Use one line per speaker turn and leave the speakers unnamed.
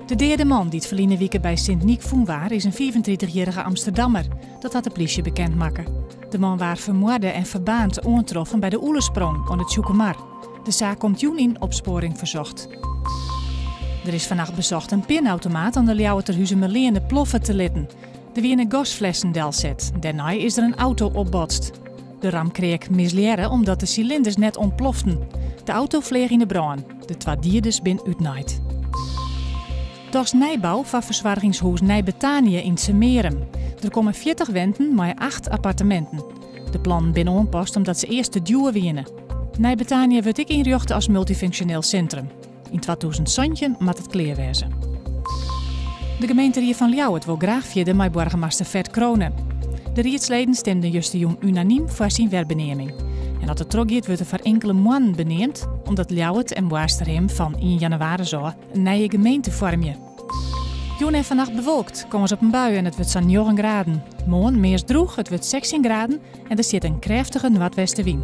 De deade man dy't ferline wike by Sint Nyk fûn waard is in 35-jierrige Amsterdammer. Dat hat de plysje bekend makke. De man waard fermoarde en ferbaarnd oantroffen by de Oelesprong oan de Tsjûkemar. De saak komt jûn yn Opsporing Verzocht. Der is fannacht besocht in pinautomaat oan de Ljouwerter Huzumerleane ploffe te litten. Der wiene gasflessen delset. Dêrnei is der in auto opbotst. De ramkreak mislearre omdat de silinders net ûntploften. De auto fleach yn 'e brân. De twa dieders bin útnaaid. Dochs nijbou foar fersoargingshûs Nij Bethanië yn Tzummarum. Der komme 40 wenten mei acht apparteminten. De plannen binne oanpast omdat se earst te djoer wiene. Nij Bethanië wurdt ek ynrjochte as multyfunksjoneel sintrum. Yn 2017 moat it klear wêze. De gemeenterie fan Ljouwert wol graach fierder mei boargemaster Ferd Crone. De riedsleden stimden justerjûn unanym foar syn werbeneaming. En as it trochgiet wurdt er foar inkele moannen beneamd, omdat Ljouwert en Boarnsterhim fan ien jannewaris ôf in nije gemeente foarmje. Jûn en fannacht bewolkt, kâns op in bui en it wurdt sa'n njoggen graden. Moarn meast drûch, it wurdt 16 graden en der stiet in krêftige noardwestewyn.